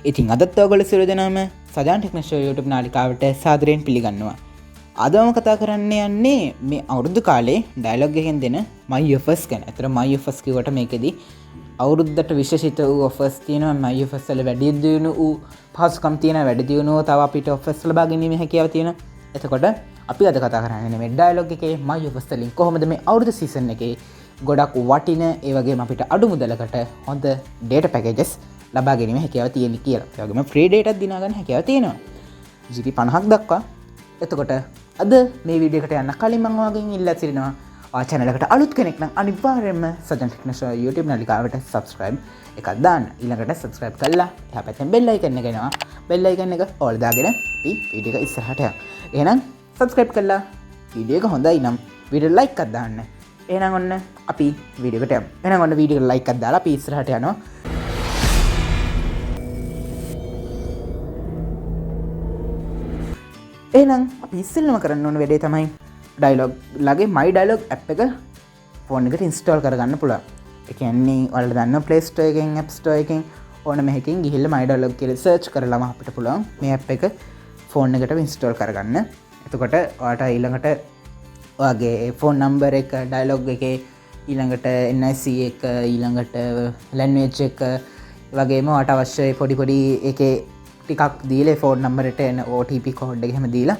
ඉතින් අදත් ඔයගොල්ලෝ සියලු දෙනාම සජාන් ටෙක්නෝෂෝ YouTube නාලිකාවට සාදරයෙන් පිළිගන්නවා. අද මම කතා කරන්න යන්නේ මේ අවුරුදු කාලේ ඩයලොග් එකෙන් දෙන My Offers ගැන. අතර My Offers කිව්වට මේකෙදි අවුරුද්දට විශේෂිත වූ ඔෆර්ස් තියෙනවා. My Offers වල වැඩි දියුණු වූ පහසුකම් තියෙනවා. වැඩි දියුණුව තව අපිට ඔෆර්ස් ලබා ගැනීමේ හැකියාව තියෙනවා. එතකොට අපි අද කතා කරන්නේ මේ ඩයලොග් එකේ My Offers වලින් කොහොමද මේ අවුරුදු සීසන් එකේ ගොඩක් වටින ඒ වගේම අපිට අඩු මුදලකට හොඳ ඩේටා පැකේජස් ලබා ගැනීමේ හැකියාව තියෙන්නේ කියලා. ඒ වගේම ෆ්‍රී ඩේටාත් දිනා ගන්න හැකියාව තියෙනවා. GB 50ක් දක්වා. එතකොට අද මේ වීඩියෝ එකට යන්න කලින් මම ඔයාගෙන් ඉල්ලා සිටිනවා ඔයා channel එකට අලුත් කෙනෙක් නම් අනිවාර්යයෙන්ම සජන් ටෙක්නෝෂෝ YouTube නාලිකාවට subscribe එකක් දාන්න. ඊළඟට subscribe කරලා එහා පැත්තෙන් bell icon එක එනවා. Bell icon එක all දාගෙන අපි වීඩියෝ එක ඉස්සරහට යමු. එහෙනම් subscribe කරලා වීඩියෝ එක හොඳයි නම් වීඩියෝ like එකක් දාන්න. එහෙනම් ඔන්න අපි වීඩියෝ එකට යමු. එහෙනම් ඔන්න වීඩියෝ එකට like එකක් දාලා අපි ඉස්සරහට යනවා. එහෙනම් අපි ඉස්සෙල්ලම කරන්න ඕන වැඩේ තමයි ඩයලොග් ලගේ My Dialog app එක ෆෝන් එකට ඉන්ස්ටෝල් කරගන්න පුළුවන්. ඒ කියන්නේ ඔයාලට දන්නවා Play Store එකෙන් App Store එකෙන් ඕනම එකකින් ගිහිල්ලා My Dialog කියලා සර්ච් කරලාම අපිට පුළුවන් මේ ඇප් එක ෆෝන් එකට ඉන්ස්ටෝල් කරගන්න. එතකොට ඔයාට ඊළඟට ඔයාගේ ෆෝන් නම්බර් එක ඩයලොග් එකේ ඊළඟට NIC එක ඊළඟට ලැන්ග්වේජ් එක වගේම ඔයාට අවශ්‍ය පොඩි පොඩි ඒකේ ටිකක් දීලා ඒ ෆෝන් නම්බර් එකට එන OTP code එක එහෙම දීලා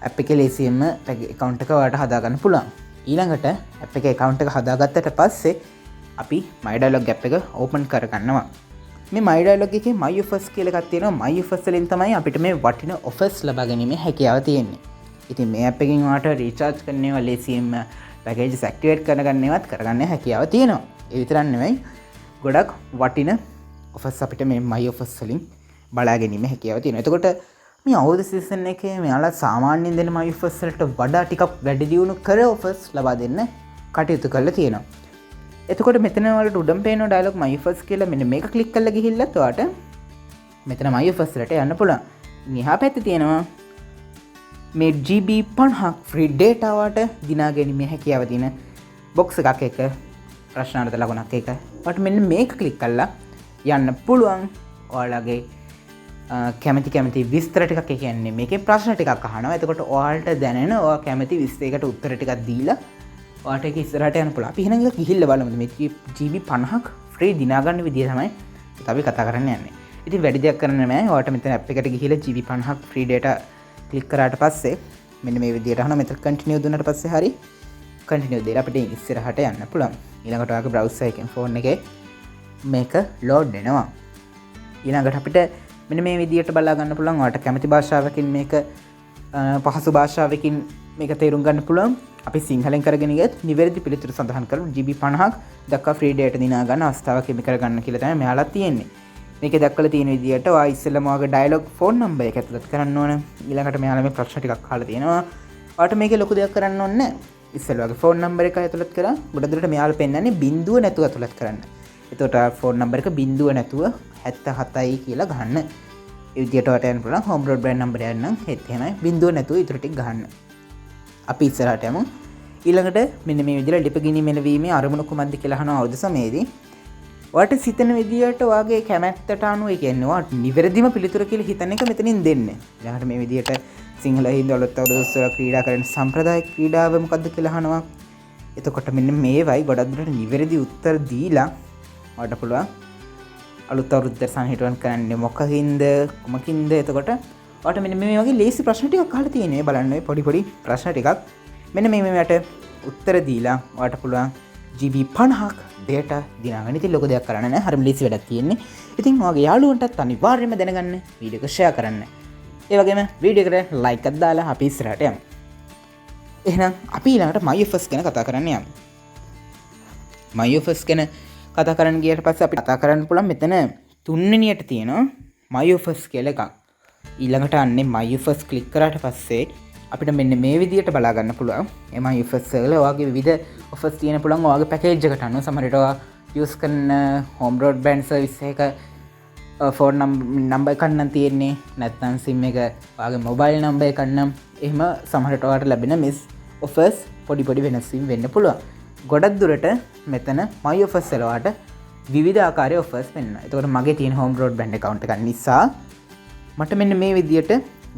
ඇප් එකේ ලේසියෙන්ම ඇකවුන්ට් එක ඔයාලට හදාගන්න පුළුවන්. ඊළඟට ඇප් එකේ ඇකවුන්ට් එක හදාගත්තට පස්සේ අපි My Dialog app එක ඕපන් කරගන්නවා. මේ My Dialog එකේ My Offers කියලා එකක් තියෙනවා. My Offers වලින් තමයි අපිට මේ වටින ඔෆර්ස් ලබා ගැනීමේ හැකියාව තියෙන්නේ. ඉතින් මේ ඇප් එකෙන් ඔයාලට රීචාර්ජ් කරන ඒවා ලේසියෙන්ම පැකේජස් ඇක්ටිවේට් කරගන්න ඒවත් කරගන්න හැකියාව තියෙනවා. ඒ විතරක් නෙමෙයි ගොඩක් වටින ඔෆර්ස් අපිට මේ My Offers වලින් බලා ගැනීමේ හැකියාව තියෙනවා. එතකොට මේ අවුරුදු සීසන් එකේ මෙයාලා සාමාන්‍යයෙන් දෙන My Offers වලට වඩා ටිකක් වැඩි දියුණු කර ඔෆර්ස් ලබා දෙන්න කටයුතු කරලා තියෙනවා. එතකොට මෙතන ඔයාලට උඩම පේන ඩයලොග් My Offers කියලා මෙන්න මේක ක්ලික් කරලා ගිහිල්ලත් ඔයාලට මෙතන My Offers වලට යන්න පුළුවන්. ඉතින් එහා පැත්තේ තියෙනවා මේ GB 50ක් ෆ්‍රී ඩේටා ඔයාලට දිනා ගැනීමේ හැකියාව තියෙන බොක්ස් එකක් එක ප්‍රශ්නාර්ථ ලකුණක් එක. ඔයාලට මෙන්න මේක ක්ලික් කරලා යන්න පුළුවන්. ඔයාලගේ කැමති කැමති විස්තර ටිකක්, ඒ කියන්නේ මේකේ ප්‍රශ්න ටිකක් අහනවා. එතකොට ඔයාලට දැනෙන ඔයා කැමති විස්තරයකට උත්තර ටිකක් දීලා ඔයාට ඒක ඉස්සරහට යන්න පුළුවන්. අපි එහෙනම් ඒක ගිහිල්ලා බලමු. මේ GB 50ක් ෆ්‍රී දිනා ගන්න විදිය තමයි අපි කතා කරන්න යන්නේ. ඉතින් වැඩි දෙයක් කරන්න නෑ. ඔයාලට මෙතන ඇප් එකට ගිහිල්ලා GB 50ක් ෆ්‍රී ඩේටා ක්ලික් කරාට පස්සේ මෙන්න මේ විදියට අහනවා. මෙතන කන්ටිනියු දුන්නාට පස්සේ හරි කන්ටිනියු දීලා අපිට ඉස්සරහට යන්න පුළුවන්. ඊළඟට ඔයාගේ බ්‍රවුසර් එකෙන් ෆෝන් එකේ මේක ලෝඩ් වෙනවා. ඊළඟට අපිට මෙන්න මේ විදියට බලා ගන්න පුළුවන්. ඔයාලට කැමති භාෂාවකින් මේක පහසු භාෂාවකින් මේක තේරුම් ගන්න පුළුවන්. අපි සිංහලෙන් කරගෙන ගියත් නිවැරදි පිළිතුරු සඳහන් කරමු. GB 50ක් දක්වා ෆ්‍රී ඩේටා දිනා ගන්න අවස්ථාවක් හිමි කරගන්න කියලා තමයි මෙයාලා තියෙන්නේ. මේකේ දක්වලා තියෙන විදියට ඔයා ඉස්සෙල්ලාම ඔයාගේ ඩයලොග් ෆෝන් නම්බර් එක ඇතුළත් කරන්න ඕන. ඊළඟට මෙයාලා මේ ප්‍රශ්න ටිකක් අහලා තියෙනවා. ඔයාට මේකේ ලොකු දෙයක් කරන්න ඕනේ නෑ. ඉස්සෙල්ලා ඔයාගේ ෆෝන් නම්බර් එක ඇතුළත් කරා. ගොඩ දුරට මෙයාලා පෙන්නන්නේ බිංදුව නැතුව ඇතුළත් කරන්න. එතකොට ෆෝන් නම්බර් එක බිංදුව නැතුව 77යි කියලා ගහන්න. ඒ විදියට ඔයාට යන්න පුළුවන්. හෝම් බ්‍රෝඩ්බෑන්ඩ් නම්බර් එක නම් ඒත් එහෙමයි. බිංදුව නැතුව ඉතුරු ටික ගහන්න. අපි ඉස්සරහට යමු. ඊළඟට මෙන්න මේ විදියට ලිපගිනි මෙලවීමේ අරමුණ කුමක්ද කියලා අහනවා අවුරුදු සමයේදී. ඔයාට සිතන විදියට ඔයාගේ කැමැත්තට අනුව, ඒ කියන්නේ ඔයාට නිවැරදිම පිළිතුර කියලා හිතන එක මෙතනින් දෙන්න. ඊළඟට මේ විදියට සිංහල හින්දු අලුත් අවුරුදු උත්සව ක්‍රීඩා කරන සම්ප්‍රදාය ක්‍රීඩාව මොකක්ද කියලා අහනවා. එතකොට මෙන්න මේවයි ගොඩක් දුරට නිවැරදි උත්තර දීලා ඔයාට පුළුවන් අලුත් අවුරුද්ද සන්හිටුවන් කරන්නේ මොකකින්ද කුමකින්ද. එතකොට ඔයාට මෙන්න මේ වගේ ලේසි ප්‍රශ්න ටිකක් අහලා තියෙනවා. බලන්න ඔය පොඩි පොඩි ප්‍රශ්න ටිකක්. මෙන්න මේ මේවට උත්තර දීලා ඔයාට පුළුවන් GB 50ක් ඩේටා දිනාගන්න. ඉතින් ලොකු දෙයක් කරන්න නෑ. හරිම ලේසි වැඩක් තියෙන්නේ. ඉතින් ඔයාගේ යාළුවන්ටත් අනිවාර්යයෙන්ම දැනගන්න වීඩියෝ එක ෂෙයා කරන්න. ඒ වගේම වීඩියෝ එකට ලයික් එකක් දාලා අපි ඉස්සරහට යමු. එහෙනම් අපි ඊළඟට My Offers ගැන කතා කරන්න යමු. My Offers ගැන කතා කරන්න ගියට පස්සේ අපි කතා කරන්න පුළුවන් මෙතන තුන්වෙනියට තියෙනවා My Offers කියලා එකක්. ඊළඟට අන්නේ My Offers click කරාට පස්සේ අපිට මෙන්න මේ විදියට බලා ගන්න පුළුවන්. ඒ My Offers වල ඔයාගේ විවිධ ඔෆර්ස් තියෙන පුළුවන් ඔයාගේ පැකේජ් එකට අනුව. සමහර විට ඔයා යූස් කරන හෝම් බ්‍රෝඩ්බෑන්ඩ් සර්විස් එක ෆෝන් නම්බර් එකක් නම් තියෙන්නේ, නැත්නම් සිම් එක ඔයාගේ මොබයිල් නම්බර් එකක් නම් එහෙම සමහර විට ඔයාලට ලැබෙන මිස් ඔෆර්ස් පොඩි පොඩි වෙනස් වීම් වෙන්න පුළුවන්. ගොඩක් දුරට මෙතන My Offers වල ඔයාලට විවිධ ආකාරයේ ඔෆර්ස් පෙන්වනවා. එතකොට මගේ තියෙන හෝම් බ්‍රෝඩ්බෑන්ඩ් ඇකවුන්ට් එක නිසා මට මෙන්න මේ විදියට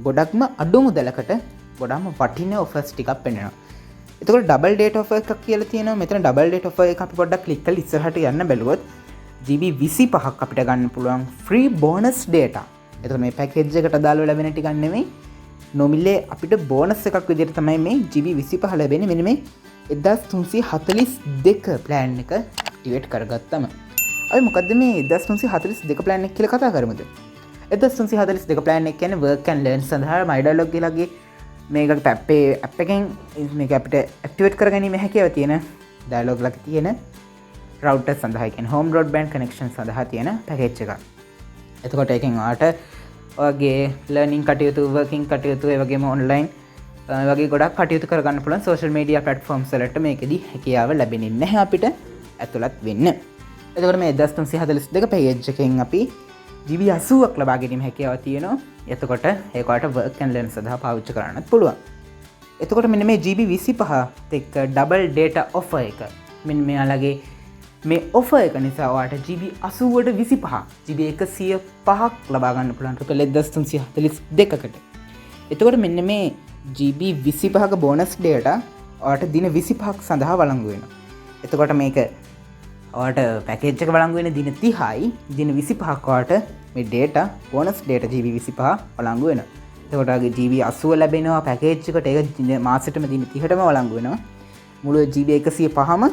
ගොඩක්ම අඩු මුදලකට ගොඩක්ම වටින ඔෆර්ස් ටිකක් පෙන්වනවා. එතකොට ඩබල් ඩේටා ඔෆර් එකක් කියලා තියෙනවා. මෙතන ඩබල් ඩේටා ඔෆර් එක අපි පොඩ්ඩක් ක්ලික් කරලා ඉස්සරහට යන්න බැලුවොත් GB 25ක් අපිට ගන්න පුළුවන් ෆ්‍රී බෝනස් ඩේටා. එතකොට මේ පැකේජ් එකට අදාළව ලැබෙන ටිකක් නෙමෙයි, නොමිලේ අපිට බෝනස් එකක් විදියට තමයි මේ GB 25 ලැබෙන්නේ. මෙන්න මේ 1342 ප්ලෑන් එක ඇක්ටිවේට් කරගත්තම. අපි මොකද්ද මේ 1342 ප්ලෑන් එක කියලා කතා කරමුද? 1342 ප්ලෑන් එක කියන්නේ work and learn සඳහා my dialog ලගේ මේක පැප්පේ ඇප් එකෙන් මේක අපිට ඇක්ටිවේට් කරගැනීමේ හැකියාව තියෙන ඩයලොග් ලගේ තියෙන රවුටර් සඳහා, ඒ කියන්නේ හෝම් බ්‍රෝඩ්බෑන්ඩ් කනෙක්ෂන් සඳහා තියෙන පැකේජ් එකක්. එතකොට ඒකෙන් ඔයාට ඔයාගේ ලර්නින් කටයුතු, වර්කින් කටයුතු, ඒ වගේම ඔන්ලයින් වගේ ගොඩක් කටයුතු කරගන්න පුළුවන්. සෝෂල් මීඩියා ප්ලැට්ෆෝම්ස් වලට මේකෙදි හැකියාව ලැබෙන්නේ නැහැ අපිට ඇතුළත් වෙන්න. එතකොට මේ 1342 පැකේජ් එකෙන් අපි GB 80ක් ලබා ගැනීම හැකියාව තියෙනවා. එතකොට ඒක ඔයාලට වර්ක් ඇන්ඩ් ලර්න් සඳහා පාවිච්චි කරන්නත් පුළුවන්. එතකොට මෙන්න මේ GB 25 එක්ක ඩබල් ඩේටා ඔෆර් එක, මෙන්න මෙයාලගේ මේ ඔෆර් එක නිසා ඔයාලට GB 80ට 25, GB 105ක් ලබා ගන්න පුළුවන් රුපියල් 1342කට. එතකොට මෙන්න මේ GB 25ක බෝනස් ඩේටා ඔයාලට දින 25ක් සඳහා වළංගු වෙනවා. එතකොට මේක ඔයාලට පැකේජ් එක වළංගු වෙන දින 30යි, දින 25ක් ඔයාලට මේ ඩේටා බෝනස් ඩේටා GB 25 වළංගු වෙනවා. එතකොට ඔයාගේ GB 80 ලැබෙනවා පැකේජ් එකට. ඒක මාසෙටම දින 30ටම වළංගු වෙනවා. මුළු GB 105ම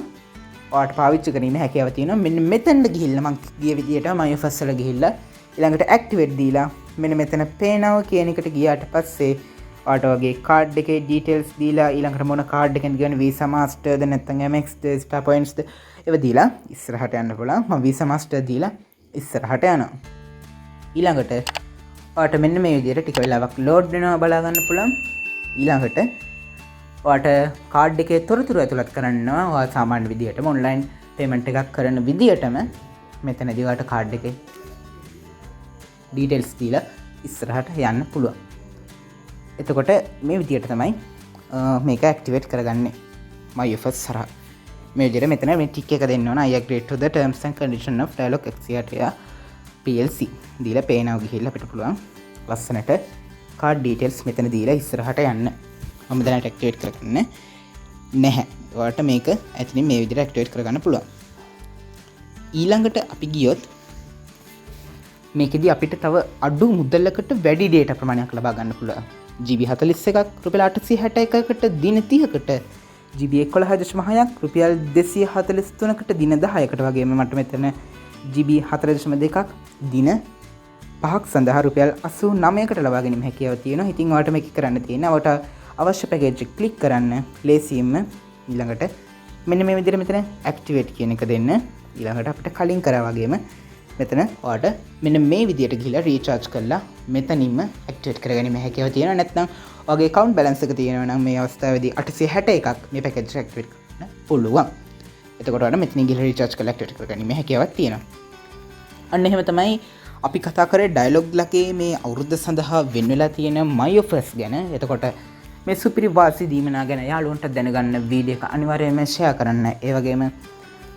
ඔයාලට පාවිච්චි කිරීමේ හැකියාව තියෙනවා. මෙන්න මෙතනට ගිහිල්ලා මං ගිය විදියට මම ඔෆර්ස් වල ගිහිල්ලා ඊළඟට ඇක්ටිවේට් දීලා මෙන්න මෙතන පේ නව් කියන එකට ගියාට පස්සේ ඔයාලට වගේ කාඩ් එකේ ඩීටේල්ස් දීලා ඊළඟට මොන කාඩ් එකෙන්ද ගන්නේ, Visa Master ද නැත්නම් Amex ද Star Points ද ඒව දීලා ඉස්සරහට යන්න පුළුවන්. මම Visa Master දීලා ඉස්සරහට යනවා. ඊළඟට ඔයාලට මෙන්න මේ විදිහට ටික වෙලාවක් ලෝඩ් වෙනවා බලා ගන්න පුළුවන්. ඊළඟට ඔයාට කාඩ් එකේ තොරතුරු ඇතුළත් කරනවා. ඔයා සාමාන්‍ය විදිහටම ඔන්ලයින් පේමන්ට් එකක් කරන විදිහටම මෙතනදී ඔයාට කාඩ් එකේ ඩීටේල්ස් දීලා ඉස්සරහට යන්න පුළුවන්. එතකොට මේ විදිහට තමයි මේක ඇක්ටිවේට් කරගන්නේ my offers හරහා. මේ විදිහට මෙතන මේ ටික් එක දෙන්න ඕන, I agree to the terms and condition of Dialog Axiata PLC දීලා pay now ගිහිල්ලා අපිට පුළුවන් ලස්සනට කාඩ් ඩීටේල්ස් මෙතන දීලා ඉස්සරහට යන්න. මම දැනට ඇක්ටිවේට් කරගන්න නැහැ. ඔයාලට මේක ඇතුලින් මේ විදිහට ඇක්ටිවේට් කරගන්න පුළුවන්. ඊළඟට අපි ගියොත් මේකෙදි අපිට තව අඩු මුදලකට වැඩි ඩේටා ප්‍රමාණයක් ලබා ගන්න පුළුවන්. GB 41ක් රුපියල් 861කට දින 30කට, GB 11.6ක් රුපියල් 243කට දින 10කට වගේම මට මෙතන GB 4.2ක් දින 5ක් සඳහා රුපියල් 89කට ලබා ගැනීම හැකියාව තියෙනවා. ඉතින් ඔයාලට මේක කරන්න තියෙන්නේ ඔයාලට අවශ්‍ය පැකේජ් එක ක්ලික් කරන්න ලේසියෙන්ම. ඊළඟට මෙන්න මේ විදිහට මෙතන ඇක්ටිවේට් කියන එක දෙන්න. ඊළඟට අපිට කලින් කරා වගේම මෙතන ඔයාලට මෙන්න මේ විදිහට ගිහිල්ලා රීචාර්ජ් කරලා මෙතනින්ම ඇක්ටිවේට් කරගැනීමේ හැකියාව තියෙනවා. නැත්නම් ඔයාගේ ඇකවුන්ට් බැලන්ස් එක තියෙනවා නම් මේ අවස්ථාවේදී 861ක් මේ පැකේජ් එක ඇක්ටිවේට් කරන්න පුළුවන්. එතකොට ඔයාලට මෙතනින් ගිහිල්ලා රීචාර්ජ් කරලා ඇක්ටිවේට් කරගැනීමේ හැකියාවක් තියෙනවා. අන්න එහෙම තමයි අපි කතා කරේ ඩයලොග් ලගේ මේ අවුරුද්ද සඳහා වෙන් වෙලා තියෙන my offers ගැන. එතකොට මේ සුපිරි වාසි දීමනා ගැන යාළුවන්ට දැනගන්න වීඩියෝ එක අනිවාර්යයෙන්ම ෂෙයා කරන්න. ඒ වගේම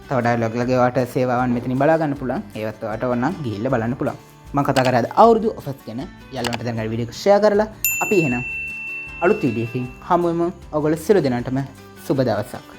තව ඩයලොග් ලගේ ඔයාලට සේවාවන් මෙතනින් බලා ගන්න පුළුවන්. ඒවත් ඔයාලට ඕන නම් ගිහිල්ලා බලන්න පුළුවන්. මම කතා කරේ අද අවුරුදු ඔෆර්ස් ගැන. යාළුවන්ට දැනගන්න වීඩියෝ එක ෂෙයා කරලා අපි එහෙනම් අලුත් වීඩියෝ එකකින් හමු වෙමු. ඔයගොල්ලෝ සියලු දෙනාටම සුබ දවසක්.